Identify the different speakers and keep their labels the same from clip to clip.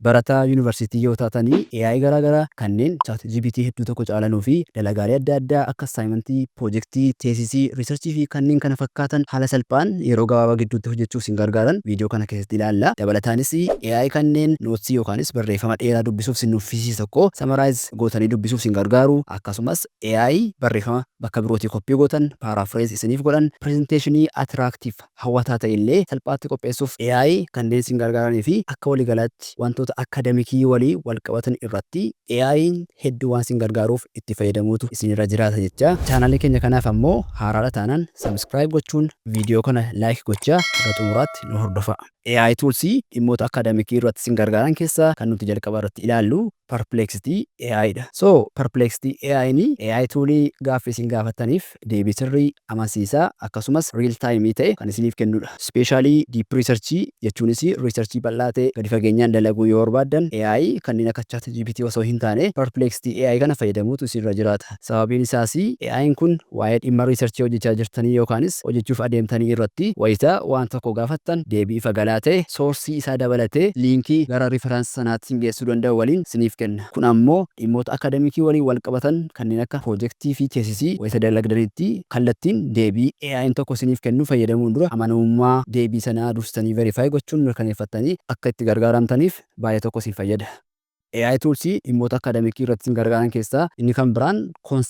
Speaker 1: Barataa yuunivarsiitii yoo taatanii, AI garaagaraa kanneen ChatGPT hedduu tokko caalanuu fi dalagaalee adda addaa akka assignmentii, projectii, thesisii, researchii fi kanneen kana fakkaatan haala salphaan yeroo gabaabaa gidduutti hojjechuuf isin gargaaran viidiyoo kana keessatti ilaalla. Dabalataanis AI kanneen notesii yookaanis barreeffama dheeraa dubbisuuf isin nuffisiisu tokko summarize gootanii dubbisuuf isin gargaaru, akkasumas AI barreeffama bakka birootii copy gootan paraphrase isiniif godhan, presentationii attractive, hawwataa ta'e illee salphaatti qopheessuuf AI kanneen isin gargaaranii fi akka waliigalaatti wantoota academicii walii wal qabatan irratti AI'n hedduu waan isin gargaaruuf itti fayyadamuutu isinirra jiraata jecha. Channelii keenya kanaaf ammoo haaraadha taanaan subscribe gochuun, viidiyoo kana like gochaa haga xumuraatti nu hordofa. AI toolsii dhimmoota academicii irratti isin gargaaran keessaa kan nuti jalqaba irratti ilaallu Perplexity AI dha. So Perplexity AI ni AI toolii gaaffii isin gaafattaniif deebii sirrii, amansiisaa, akkasumas real time ta'e kan isiniif kennudha. Especially deep research, jechuunis research bal'aa ta'e gadi fageenyaan dalaguu yoo barbaaddan, AI kanneen akka ChatGPT osoo hin taane Perplexity AI kana fayyadamuutu isinirra jiraata. Sababiin isaas AI'n kun waa'ee dhimma research hojjechaa jirtanii yookaanis hojjechuuf adeemtanii irratti wayita waan tokko gaafattan deebii ifa galaa ta'e, source isaa dabalatee linkii gara reference sanaatti isin geessuu danda'u waliin isiniif kenna. Kun ammoo dhimmoota academicii waliin wal qabatan kanneen akka projectii fi thesisii wayita dalagdanitti kallattiin deebii AI'n tokko isiniif kennu fayyadamuun dura amanamummaa deebii sanaa dursitanii verify gochuun mirkaneeffattanii akka itti gargaaramtaniif baay'ee tokko isin fayyada. AI toolsii dhimmoota academicii irratti isin gargaaran keessaa inni kan biraan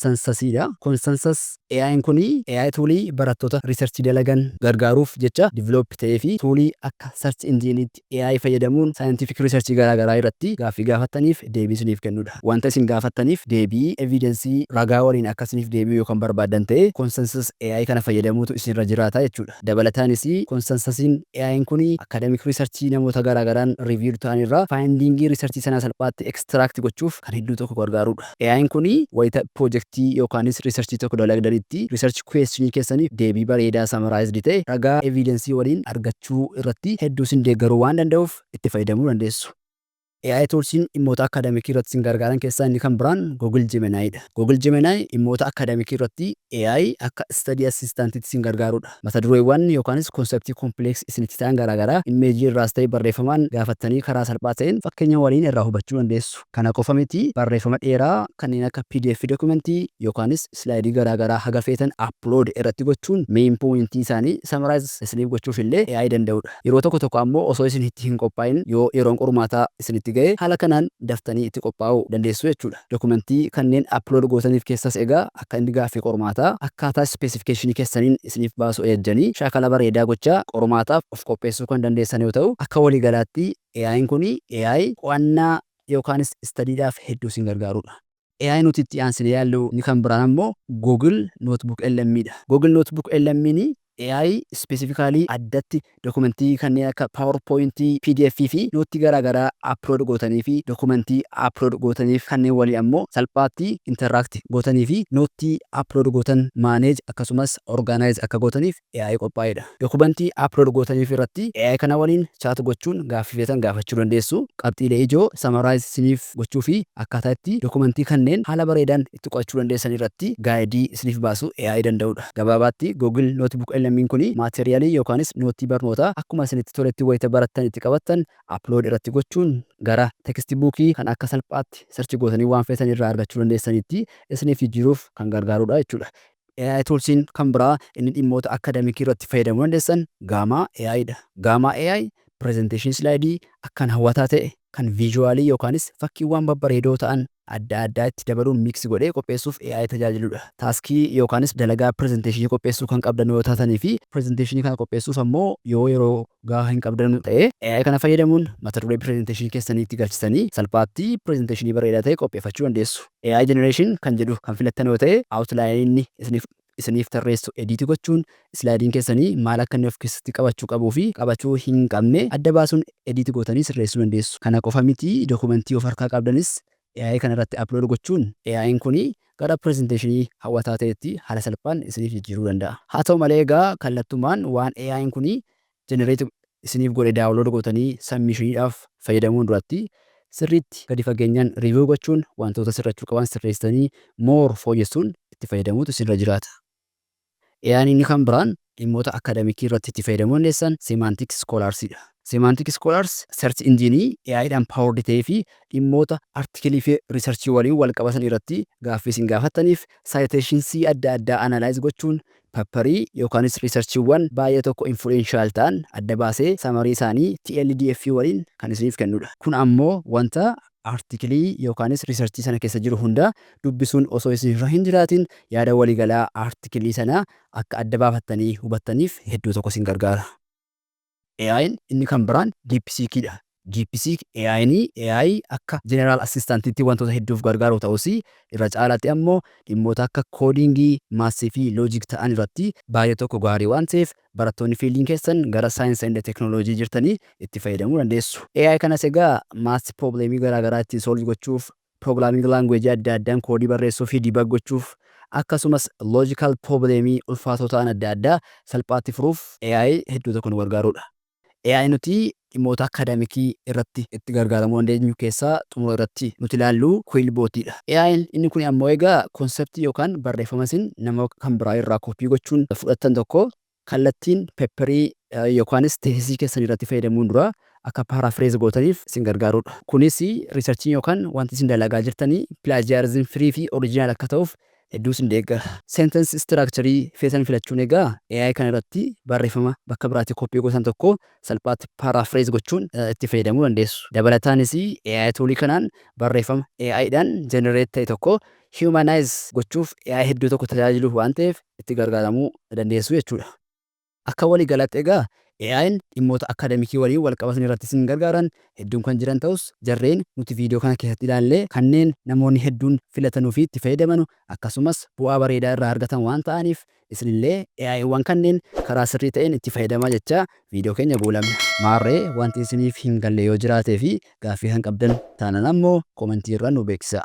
Speaker 1: Consensusidha. Consensus AI'n kun AI toolii barattoota research dalagan gargaaruuf jecha develop ta'ee fi toolii akka search engine'itti AI fayyadamuun scientific research garaagaraa irratti gaaffii gaafattaniif deebii isiniif kennudha. Wanta isin gaafattaniif deebii evidence, ragaa waliin akka isiniif deebi'u yoo kan barbaaddan ta'e, Consensus AI kana fayyadamuutu isinirra jiraata jechuudha. Dabalataanis Consensusiin AI'n kun academic research namoota garaagaraan reviewed ta'an irraa findingii research sanaa salphaatti extract gochuuf kan hedduu tokko gargaarudha. AI'n kun wayita projectii yookaanis research tokko dalagdanitti research questionii keessaniif deebii bareedaa, summarized ta'e, ragaa evidence waliin argachuu irratti hedduu isin deeggaruu waan danda'uuf itti fayyadamuu dandeessu. AI toolsiin dhimmoota academicii irratti isin gargaaran keessaa inni kan biraan Google Gemini dha. Google Gemini dhimmoota academicii irratti AI akka study assistantitti isin gargaarudha. Mata dureewwan yookaanis conceptii complex isinitti ta'an garaagaraa imageii irraas ta'e barreeffamaan gaafattanii karaa salphaa ta'een fakkeenya waliin irraa hubachuu dandeessu. Kana qofa miti, barreeffama dheeraa kanneen akka PDF documentii yookaanis slideii garaagaraa haga feetan upload irratti gochuun main pointii isaanii summarize isiniif gochuuf illee AI danda'udha. Yeroo tokko tokko ammoo osoo isin itti hin qophaa'in yoo yeroon qormaataa isinitti ga'e, haala kanaan daftanii itti qophaa'uu dandeessu jechuudha. Documentii kanneen upload gootaniif keessas egaa akka inni gaaffii qormaataa akkaataa specificationii keessaniin isiniif baasu ajajjanii shaakala bareedaa gochaa qormaataaf of qopheessuu kan dandeessan yoo ta'u, akka waliigalaatti AI'n kun AI qo'annaa yookaanis studydhaaf hedduu isin gargaarudha. AI nuti itti aansinee yaallu inni kan biraan ammoo Google Notebook LM dha. Google Notebook LM AI specifically addatti documentii kanneen akka PowerPoint, PDF fi noteii garaagaraa upload gootanii fi documentii upload gootaniif kanneen walii ammoo salphaatti interact gootanii fi noteii upload gootan manage akkasumas organize akka gootaniif AI qophaa'edha. Documentii upload gootaniif irratti AI kana waliin chat gochuun gaaffii feetan gaafachuu dandeessu. Qabxiilee ijoo summarize isiniif gochuu fi akkaataa itti documentii kanneen haala bareedaan itti qo'achuu dandeessan irratti guideii isiniif baasu AI danda'udha. Gabaabaatti Google Notebook LM kun materialii yookaanis noteii barnootaa akkuma isinitti toletti wayita barattan itti qabattan upload irratti gochuun gara textbookii kan akka salphaatti search gootanii waan feetan irraa argachuu dandeessanitti isiniif jijjiiruuf kan gargaarudha jechuudha. AI toolsiin kan biraa inni dhimmoota academicii irratti fayyadamuu dandeessan Gamma AI dha. Gamma AI presentation slideii akkaan hawwataa ta'e kan visualii yookaanis fakkiiwwan babbareedoo ta'an adda addaa itti dabaluun mix godhee qopheessuuf AI tajaajiludha. Taskii yookaanis dalagaa presentationii qopheessuu kan qabdan yoo taatanii fi presentationii kana qopheessuuf ammoo yoo yeroo gahaa hin qabdan ta'e, AI kana fayyadamuun mata duree presentationii keessanii itti galchitanii salphaatti presentationii bareedaa ta'e qopheeffachuu dandeessu. AI generation kan jedhu kan filattan yoo ta'e, outline inni isiniif tarreessu edit gochuun slideiin keessanii maal akka inni of keessatti qabachuu qabuu fi qabachuu hin qabne adda baasuun edit gootanii sirreessuu dandeessu. Kana qofa miti, documentii of harkaa qabdanis AI kana irratti upload gochuun AI'n kuni gara presentationii hawwataa ta'etti haala salphaan isiniif jijjiiruu danda'a. Haa ta'u malee egaa kallattumaan waan AI'n kuni generate isiniif godhe download gootanii submissioniidhaaf fayyadamuun duratti sirriitti gadi fageenyaan review gochuun wantoota sirrachuu qaban sirreessitanii more fooyyessuun itti fayyadamuutu isinirra jiraata. AI'n inni kan biraan dhimmoota academicii irratti itti fayyadamuu dandeessan Semantic Scholarsidha. Semantic Scholars search engine AIdhaan powered ta'ee fi dhimmoota articleii fi researchii waliin wal qabatan irratti gaaffii isin gaafattaniif citationsii adda addaa analyze gochuun paperii yookaanis researchiiwwan baay'ee tokko influential ta'an adda baasee summary isaanii TLDF waliin kan isiniif kennudha. Kun ammoo wanta articleii yookaanis researchii sana keessa jiru hunda dubbisuun osoo isin irra hin jiraatin yaada waliigalaa articleii sana akka adda baafattanii hubattaniif hedduu tokko isin gargaara. AI'n inni kan biraan DeepSeekidha. DeepSeek AI'n AI akka general assistantiitti wantoota hedduuf gargaaru ta'us, irra caalaatti ammoo dhimmoota akka codingii, mathsii fi logic ta'an irratti baay'ee tokko gaarii waan ta'eef, barattoonni fieldiin keessan gara science and technology jirtanii itti fayyadamuu dandeessu. AI kanas egaa maths problemii garaagaraa ittiin solve gochuuf, programming language adda addaan codeii barreessuu fi debug gochuuf, akkasumas logical problemii ulfaatoo ta'an adda addaa salphaatti furuuf AI hedduu tokko nu gargaarudha. AI nuti dhimmoota academicii irratti itti gargaaramuu dandeenyu keessaa xumura irratti nuti ilaallu QuillBotiidha. AI'n inni kun ammoo egaa conceptii yookaan barreeffama isin nama kan biraa irraa copy gochuun fudhattan tokko kallattiin paperii yookaanis thesisii keessan irratti fayyadamuun dura akka paraphrase gootaniif isin gargaarudha. Kunis researchiin yookaan wanti isin dalagaa jirtanii plagiarism free fi original akka ta'uuf hedduu isin deeggara. Sentence structureii feetan filachuun egaa AI kana irratti barreeffama bakka biraatti copy gootan tokko salphaatti paraphrase gochuun itti fayyadamuu dandeessu. Dabalataanis AI toolii kanaan barreeffama AIdhaan generate ta'e tokko humanize gochuuf AI hedduu tokko tajaajilu waan ta'eef itti gargaaramuu dandeessu jechuudha. Akka walii galaatti egaa AI'n dhimmoota academicii waliin wal qabatan irratti isin gargaaran hedduun kan jiran ta'us, jarreen nuti viidiyoo kana keessatti ilaalle kanneen namoonni hedduun filatanuu fi itti fayyadaman, akkasumas bu'aa bareedaa irraa argatan waan ta'aniif, isinillee AI'wwan kanneen karaa sirrii ta'een itti fayyadamaa jechaa viidiyoo keenya goolabna. Maarree, wanti isiniif hin galle yoo jiraatee fi gaaffii kan qabdan taanan ammoo commentii irra nu beeksisaa.